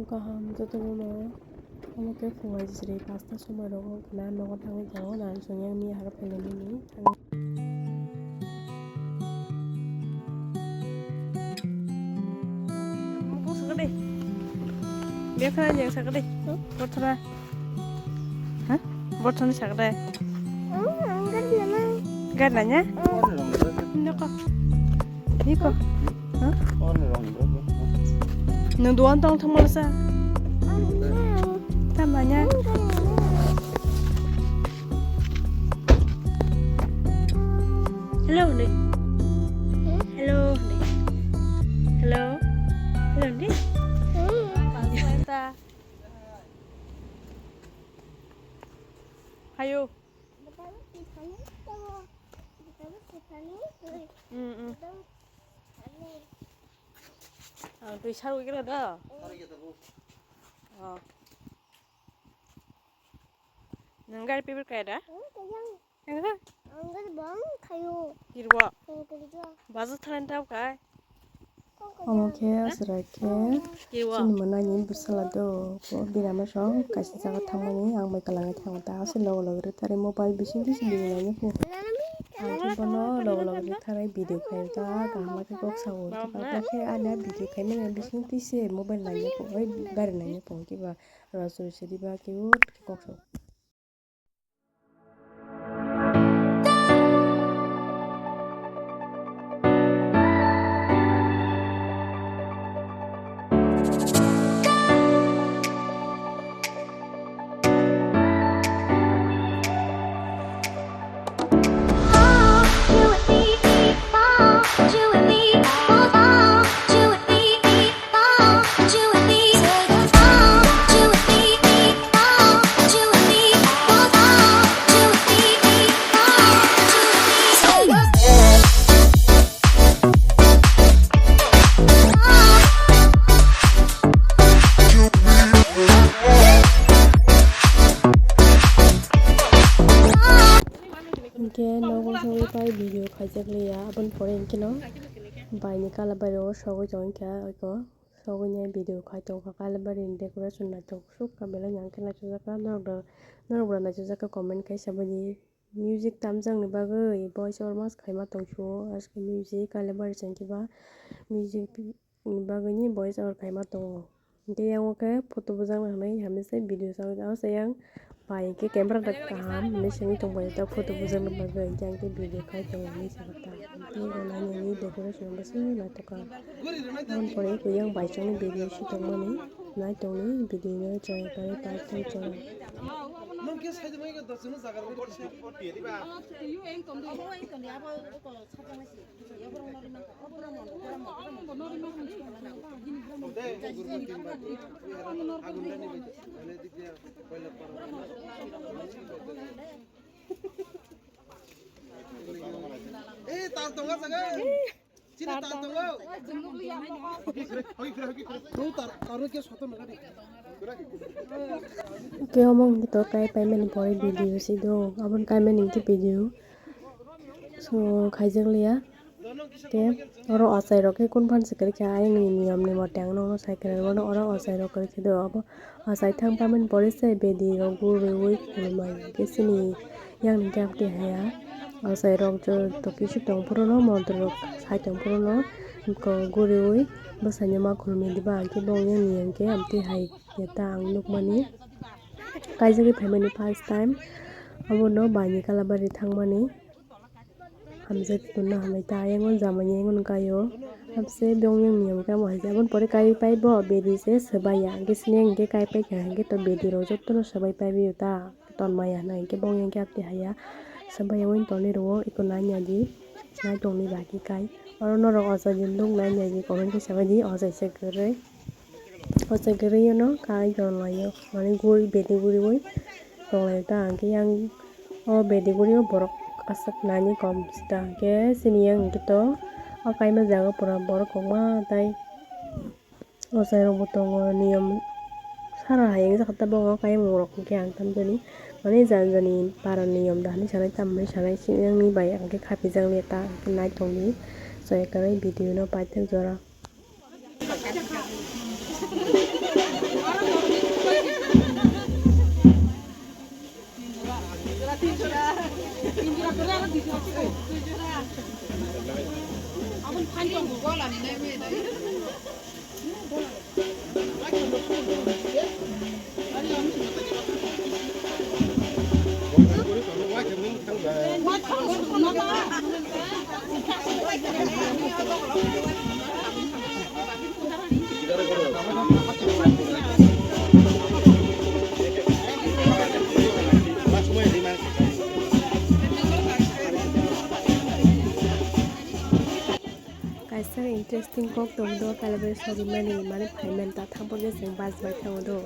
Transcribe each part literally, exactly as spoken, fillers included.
Kaham jotono no, omo khe phungai jisri pasta somoi rogo na nogo thangwi tongo, na chwng yang miya haro phainai nini. Mukung sakadi. Bia khana jeng sakadi. Bothra. Ha? Bothra ni sakadi. Gari nanya? Noko. Niko. Ha? Nung duan tong thang masa. Tama nya. Hello, Nick. Hello, Nick. Hello. Hello, Nick. Hayo. Mm, mm. Ang twi sarwi kira da. Oh. Nang gari paper kaya da? Ang kaya. Ang kaya. Ang kaya bang kayo. Kirwa. Ang kaya. Bazo tharan tau kai. Omo khe aswrai khe chini mwnani bwsala do, o birama song kaisa jaga thangmani ang bai kwlangwi thango ta, aswk logo logo rwktharwi mobile bising twi se video naina khe. Ang khe bono logo logo rwktharwi video khaio ta, kaham khe kok sao. Tei khe ani a video khaimani bising twi se mobile naina khe, oi gari naina khe, hwnkhe ba rosori siri ba khe o kok sao. Hinkhe nogo sogwi pai video khaijak liya, aboni pore hinkhe no baini kalabari o sogwi tongkha eko. Sogwini video khai tongkha, Kalabari ni decoration naithok sukha, belai nang khe naithokjakha. Norok da, norok bo naithokjakha, comment khai sabani. Music tamjakni bagwi voice over mas khaima tongsuo, aske music Kalabari chengkhe ba music ni bagwini voice over khaima tongo. Hinkhe yango khe photo bujakna hinwi hamya se video sagwi, abo se yang. Pai hinkhe camera rok kaham hinwi sengwi tongbaio ta photo bujakna bagwi, hinkhe ang khe video khai tongo hinwi sakha ta. Hinkhe bo nainani decoration bo se naithokkha. Aboni pore khe yang bai chongni video si tongmani nai tongni video no chaya kari ta tong chaya. Khe omo wngkhe to kai paimani pore video si do, aboni kaimani hinkhe video so khaijak liya. Tei oro achai rok khe kunphang se kwrwi kha, ayang ni niyom ni mote ang nokno sai kwrwi mano, oro achai rok kwrwi khe do abo achai thang pamani pore se bedi rok guriwi khulumai khe chini yang ni khe amtwi haya. Achai rok joto kisu tong phuru no montro rok sai tong phuru no guriwi bwsai no ma khulumui diba, ang khe bo yang ni yang khe amtwi hai ya ta ang nukmani. Kaijagwi phaimani first time, abono baini Kalabari thangmani. Hamjak tongna hambai ta, ayang o jamani ayang o kaio. Habse bong yang niyam khe amo hai se. Aboni pore kai pai bo bedi se swbai ya. Hingke sini hingke kai pai kha hingke to bedi rok jotono swbai pai bio ta. Ton maya hwnna hingke bong yang khe apte haya. Swbai ya wng toni rwo eko nai ya di. Nai tongni baki kai. Oro norok o jaga ni nuk nai ya di comment khe sabai di o jaga se kwrwi. O jaga kwrwi no kai ton lai o. Mane guri bedi guriwi tong lai ta hingke yang. O bedi guri o borok aswk nani kom sita hwnkhe chini yang hwnkhe to o kaima jaga pura borok kwbangma tai ochai rok bo tongo niyom sara hai wngjakha tabok o kaimung rok hwnkhe ang tamjani mane jani jani para niyom da hinwi sanai tamo hinwi sanai chini yang ni bai ang khe khapijak liya ta hwnkhe naitongdi so ekarwi video no paithak jora. Kaisa interesting kok tong do, Calabar sarimani, mane phaiman ta thangpor khe chwng bus bai thango do.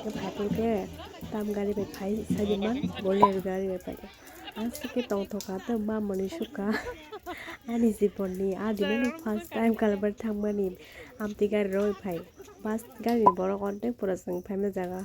Khe phaiphor khe tam gari bai phai sariman, Bolero gari bai phai. Aswk khe tongthokha tei mamoni sukha. Ani jiborni adinano first time Calabar thangmani, amtwi gari rwi phai. Bus gari ni borok ontek pura chwng phaima jaga.